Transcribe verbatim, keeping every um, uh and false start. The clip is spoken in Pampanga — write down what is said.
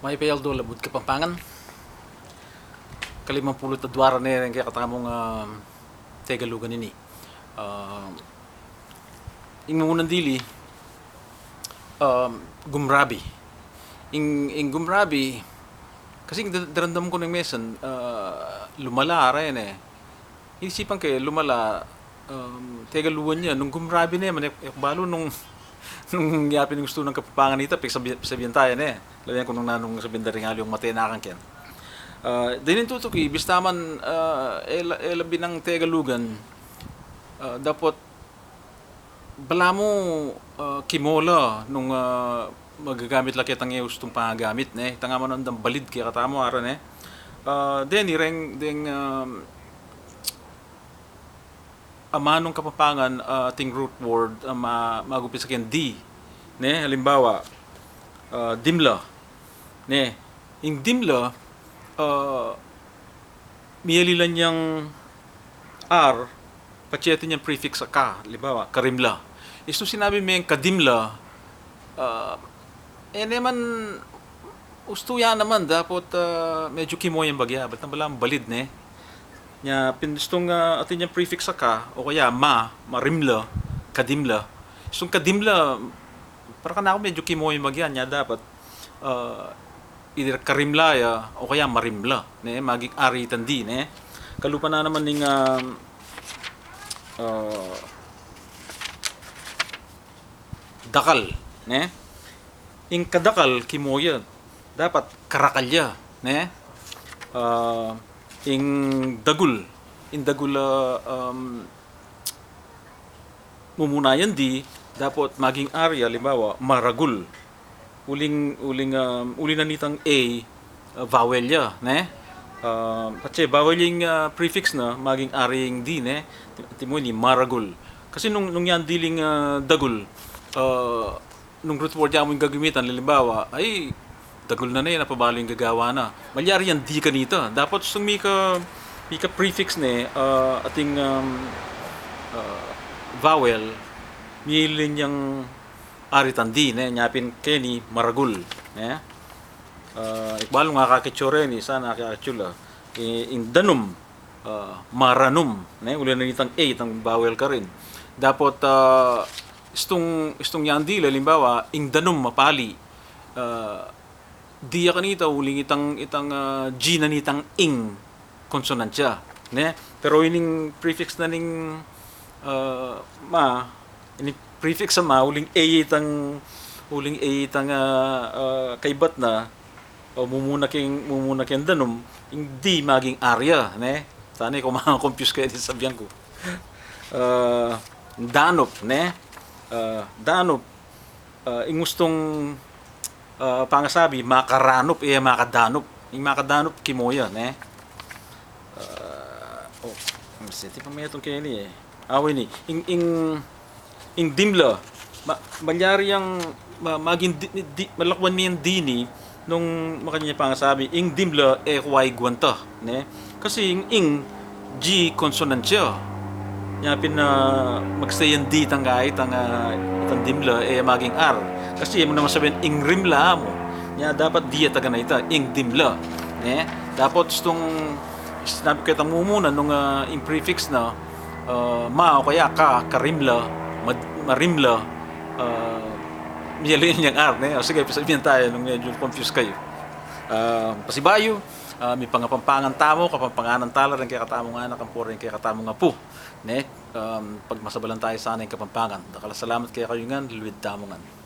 Mayap a aldo, Labuad Kapampangan. Kalimang pulu't adua ne ning kekatamung, ah, Tegalugan ini. Ah, ing mumunang dili, ah, gumrabi. Ing, ing gumrabi, kasi ing da-, daramdam ku neng mesan, ah, lumala, ara yan e. Isipan ke, lumala, um, Tegalugan ya, nung gumrabi ne, manek, e ku balu nung, nung yapin gustu nang Kapampangan ita, pigsabi-, pigsabian taya ne. Lawen ku nung nanung sabian da ring aliwang matenakan ken. Ah, deni ing tutuki, bista man, ah, e la-, e la binang Tegalugan, ah, dapot balamu, ah, kimo la nung, ah, magagamit la ketang e ustung pangagamit, ne? Itang amanung dang balid kekatamu, ara ne? Ah, deni reng, deng, ah, amanung Kapampangan, ah, ating root word, ah, ma-, magumpisa keng D, ne? Halimbawa, ah, dimla, ne? Ing dimla, ah, miyalilan yang R, patse atin yang prefix a ka, halimbawa, karimla. Istung sinabi meng kadimla, ah, e ne man, ustu ya naman, dapot, ah, medyu kimo yang bagya, bat nang balamu balid, ne? Nya, pin istung, ah, atin yang prefix a ka, o kaya ma, marimla, kadimla. Istung kadimla, para kanaku medyu kimo yang bagya, nya dapat, ah, either karimla ya o kaya marimla, ne? Maging R itang D, ne? Kalupa na naman ning, ah, ah, dakal, ne? Ing kadakal, kimo ya. Dapat karakal ya, ne? Ah, ing dagul, ing dagul, ah, um, mumuna yang D, dapot maging R ya, halimbawa, maragul. Uling, uling, um, uli na nitang A, uh, vowel ya, ne? Um, patse vowel ya ing, uh, prefix na, maging R ing D, ne? Ti-, timu ini, maragul. Kasi nung, nung yang diling, uh, dagul, uh, nung root word ya mu ing gagamitan, halimbawa, ay, dagul na ne, napabalu ing gagawa na. Malyari yang D kanita. Dapot istung mika, mika prefix ne, uh, ating, um, uh, vowel, miyalilan yang R itang D, ne? Nya pin keni maragul, ne? Ah, e ku balu nung akakit yu reni, sana akakit yu la. I-, ing danum, ah, maranum, ne? Uli na nitang A, itang vowel karin. Dapot, ah, istung, istung yang D, halimbawa, ing danum mapali. Ah, D ya kanita, uling itang, itang, ah, G na nitang ing, konsonansiya, ne? Pero ining prefix na ning, ah, ma, ining prefix a ma, uling A itang, uling A itang, ah, ah, kaibat na, o mumuna keng, mumuna keng danum, ing D maging R ya, ne? Sana e ku ma-confuse kaya ding sasabian ku. Ah, danup, ne? Ah, danup, ah, ing ustung, ah, pangasabi, makaranup, e makadanup. Ing makadanup, kimo ya, ne? Ah, o, maseti pa metung keni e. Awa ini, ing, ing, ing dimla, ma-, malyari yang, ma-, maging di, di, malakwan mi yang D ini, nung makanyan pangasabi, ing dimla, e ku aigwanta, ne? Kasi ing, ing, G consonant ya. Nya pin, ah, magstay yang D itang, itang, ah, itang dimla, e maging R. Kasi e mu naman sabian ing rimla mu. Nya dapat D ya tagan na ita, ing dimla. Ne? Dapat istung sinabi ku ketang mumuna nung, ah, ing prefix na, ah, ma o kaya ka, karimla, mad-, marimla, ah, miyalilan yang R, ne? O sige, pasabian taya nung medyu confuse kayu. Ah, pasibayu, ah, mipangapampangan tamu, kapampanganan tala ring kekatamung anak, ampo ring kekatamung apu, ne? Um, pagmasabalan taya sana ing Kapampangan. Dakal a salamat kekayu ngan, luid tamu ngan.